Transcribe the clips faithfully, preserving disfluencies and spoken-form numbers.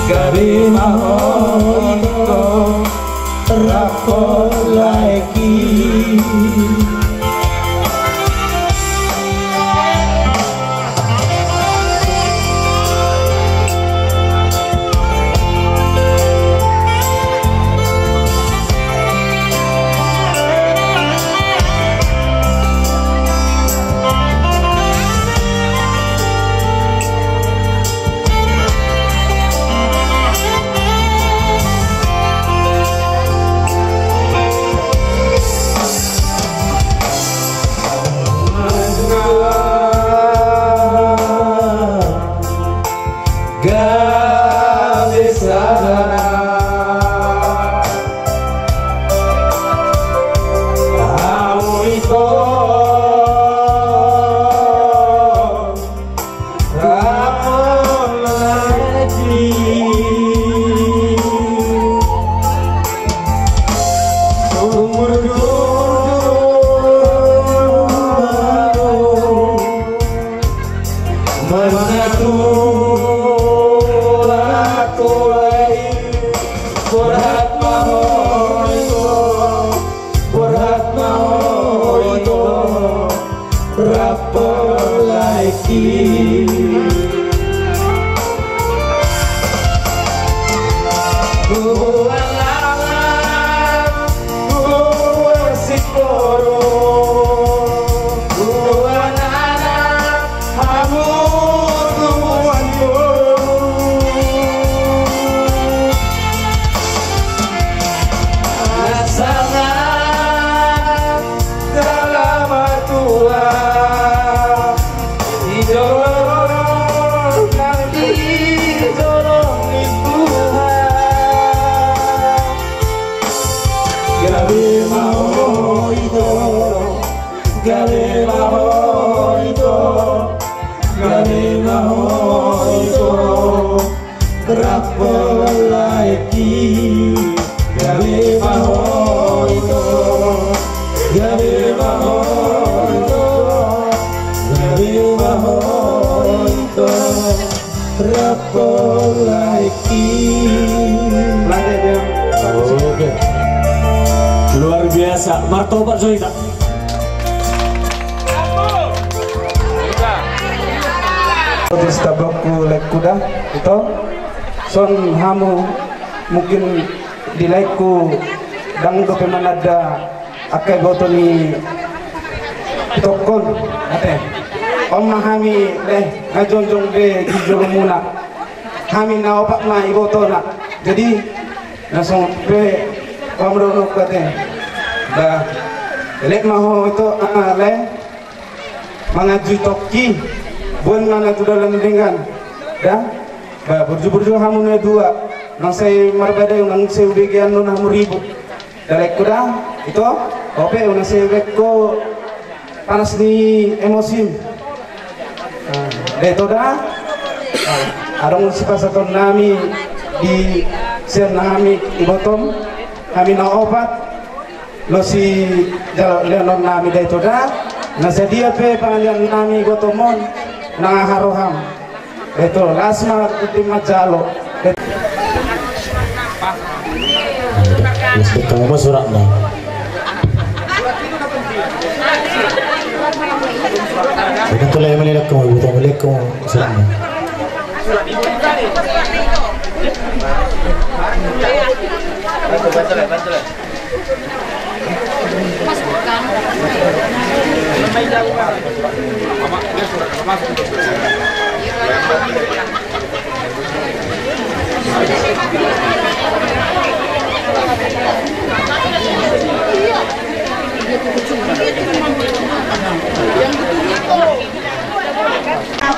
Gabe ma ho ito rap lae i. Gabe sada hamu ito rap lae i. Sumur dua Marga tua, tua i, borhat ma ho ito, borhat ma ho ito, rap lae i. Tubuan anak, tubuan sikoru, tubuan anak, hamu tubuan boru. Nasanga jala matua di jolo, di jolo ni Tuhan. Gabe ma ho ito, gabe ma ho ito, gabe ma ho ito, rap lae i. Gabe ma ho ito, gabe ma ho ito, gabe ma ho ito, rap lae i. Oke. Luar biasa. Martobat so hita. Terus tabokku laengku da, ito. Son hamu mungkin di laengku ndang dope mananda angka iboto ni itongkon, ate. On ma hami lae, nga jongjong be di jolomuna. Hami na opat ma ibotona. Jadi na songon pe pamrono kate. Ba elek ma ho ito, ah, lae. Manganjui tongki, boan ma na tu dalan denggan. Da, ba burju-burju hamu na dua, nang sai marbadai, nang sai ubege annon hamu ribut. Da laengku da, ito, ope, nang sai ubege ho panas ni emosim. Ah, da ito da. Ah, adong sipasahaton nami di sian nami ibotom, hami na opat. Losi jala lehonon nami da ito da, na sadia pe pangalian nami ibotom on, nang aha roham. Da ito, las ma tingki manjalo. Las tingki ma suratna. Bukan tu lae, melihat kamu, bukan melihat kamu suratna.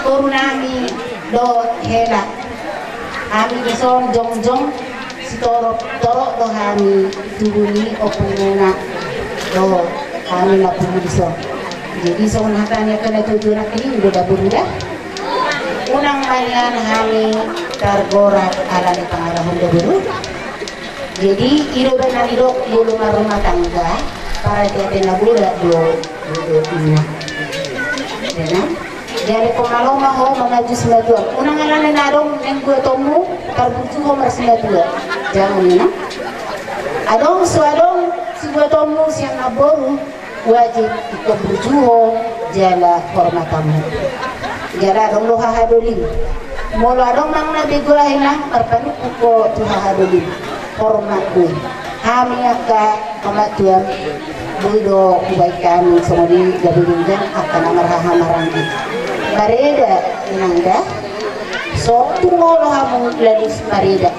Boru nami dohot hela. Hami dison jongjong sitorop-torop do hami tubu ni ompungmuna do hami na pungu dison. Jadi songon hata ni angka na tuatua nangkin i do da boru da. Unang ma nian hami targorak ala ni pangarahon da boru. Jadi i do umbahen na nidok molo marrumah tangga, parhate-hate na borat do, do, do, ina. Dena. Jadi pemalomo ho mamaju simatua. Unang alana na adong naeng buatonmu, parburju ho marsimatua. Jangan, ya. Adong so adong sibuatonmu sian namboru, wajib ingkon burju ho jala hormat hamu. Jala adong do hahadolim. Molo adong nang na begu ahu inang, marpanungkun ho tu hahadolim. Hormat do i. Hami angka pamatuan, boi do hubaen hami songon i gabe denggan angka na marhaha maranggi. Mareda inang da. So tung olo hamu lalus mareda.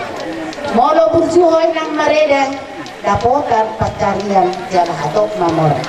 Molo burju ho inang mareda, dapotan pancarian jala hatop mamora.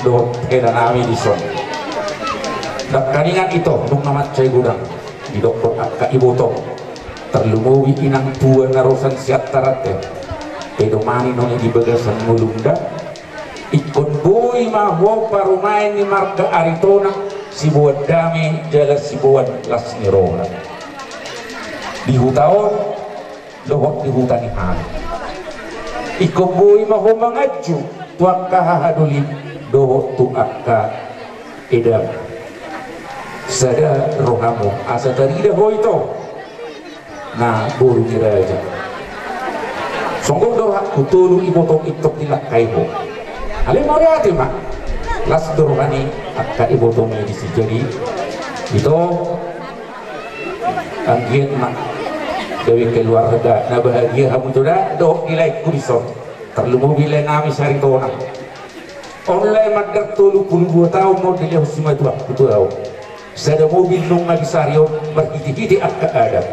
Dohot hela nami dison. Dangkaningan ito, nunga mansai godang didokkon angka iboto, tarlumobi inang tua na ro sian Siantar ate. Pedomani nunga di bagasan ngolum da. Ingkon boi ma ho parumaen ni marga Aritonang, siboan dame jala siboan las ni roha. Di huta on dohot di huta ni hami. Ingkon boi ma ho manganju tu angka hahadolim dohot tu angka edam. Sada rohamu asa tarida ho ito na boru ni raja. Songgop do rohangku tolu ibotom intong dilangkai ho. Alai mauliate ma. Las do roha ni angka ibotom i disi. Jadi ito anggiat ma gabe keluarga na bahagia hamu ito da dohot di laengku dison. Tarlumobi lae nami si Aritonang. On lae mandar tolu pulu dua taon ma dilehon simatuangku tu ahu. Sada mobil nunga disarihon marhitehite angka adat.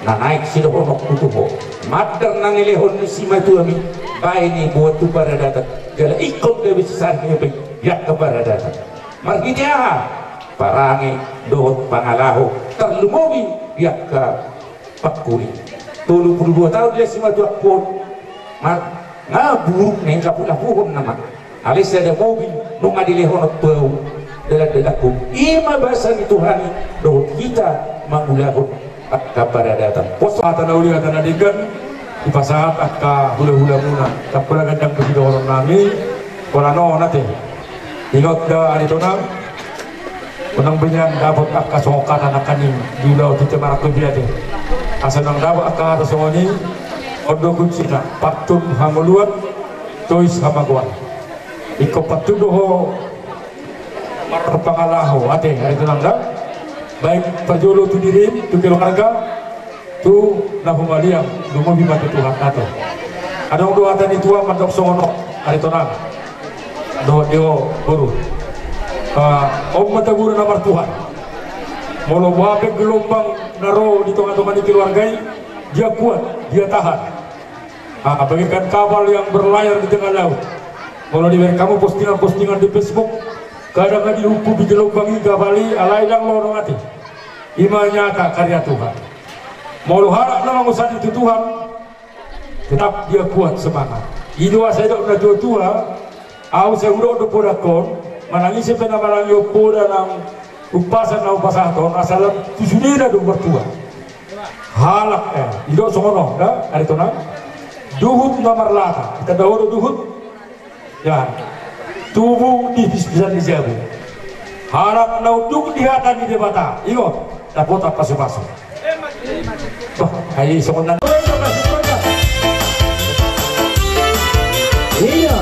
Na naeng sidohononku tu ho, mandar na nilehon ni simatuami baen i boan tu paradatan jala ingkon gabe sisarihon hepeng di angka paradatan. Marhite aha? Parange dohot pangalaho tarlumobi di angka pangkuri. Tolu pulu dua taon dilehon simatuangku on. Mar nga buruk na i, lapu-lapuhon nama. Alai sada mobil nunga dilehon on tu ahu, dalan-dalanku. I ma basa ni Tuhan i dohot hita mangulahon angka paradatan. Pos hata na uli, hata na denggan dipasahat angka hula-hula muna. Tampula gandang tu sidohonon nami. Pola no nate. Ingot da Aritonang. Unang be nian dapot angka songon hata nangkaning di ulaon hita marangkup i ate. Asa unang dapot angka hata songon i. On do kuncina, pantun hangoluan, tois hamagoan. Ingkon pantun do ho marpangalaho ate Aritonang da. Baen parjolo tu dirim, tu keluarga, tu na humaliang, lumobi ma tu Tuhan ate. Adong do hata ni tua mandok songon on, Aritonang. Dohot di ho boru. Ah, on ma taburan na martuhan. Molo boha pe gelombang na ro di tonga-tonga ni keluarga i, dia kuat, dia tahan. Ah, bagaikan kapal yang berlayar di tengah laut. Molo dibereng hamu postingan-postingan di Facebook, kadang nga dihukumi gelombang i kapal i, alai ndang lono ate. I ma nyata karya Tuhan. Molo halak na mangusadi tu Tuhan, tetap dia kuat semangat. I do asa didok na tua-tua, ahu sai hudok do podahon, manang ise pe na manangihon poda nang umpasa na hupasahat on, asa lam tu sudena do martua. Halak, eh, didok songon on, da, Aritonang. Duhut na marlata, ditanda ho do duhut? Ya. Tubu di pispisan ni jabu. Halak na unduk di hata ni Debata. Ingot, dapotan pasu-pasu. Bah, ai songon na. Iya.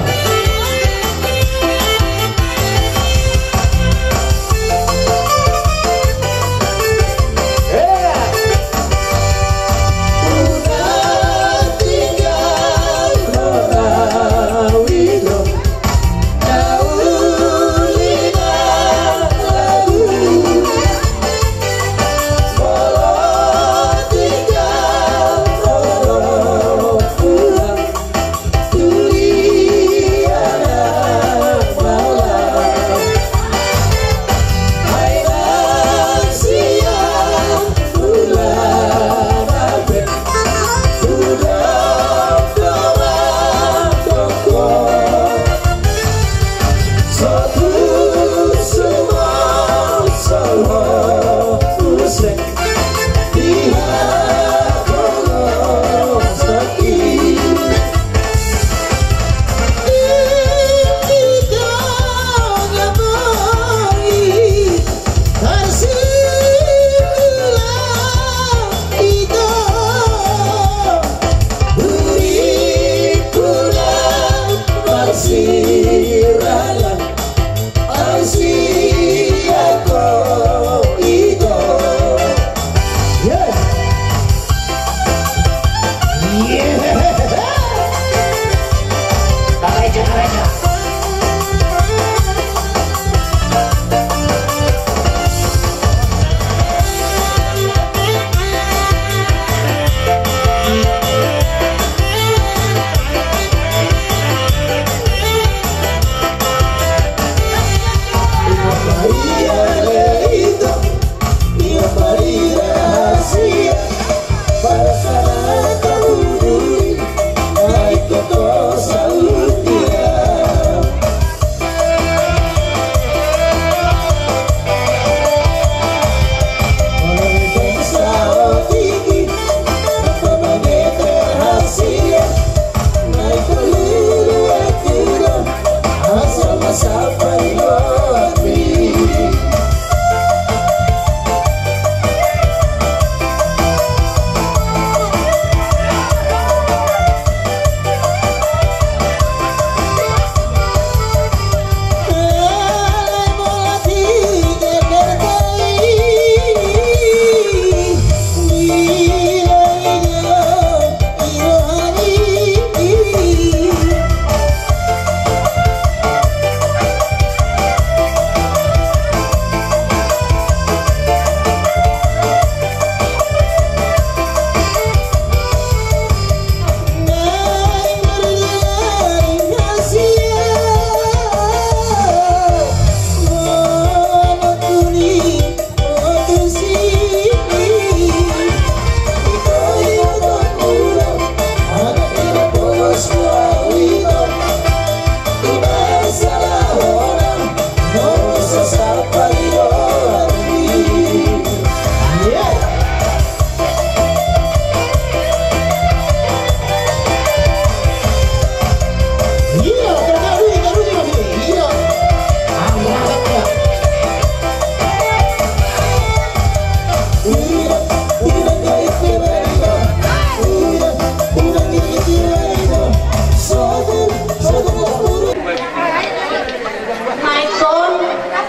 Maikon,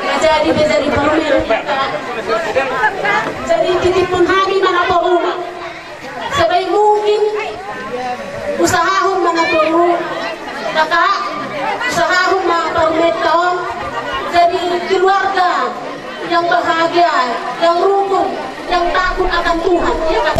na jadi pe jadi parumaen. Jadi titipon hami ma na parumaen. Sebaik mungkin usahahon ma na Kakak, usahahu ma parumaenta on jadi keluarga yang bahagia, yang rukun, yang takut akan Tuhan, ya kan?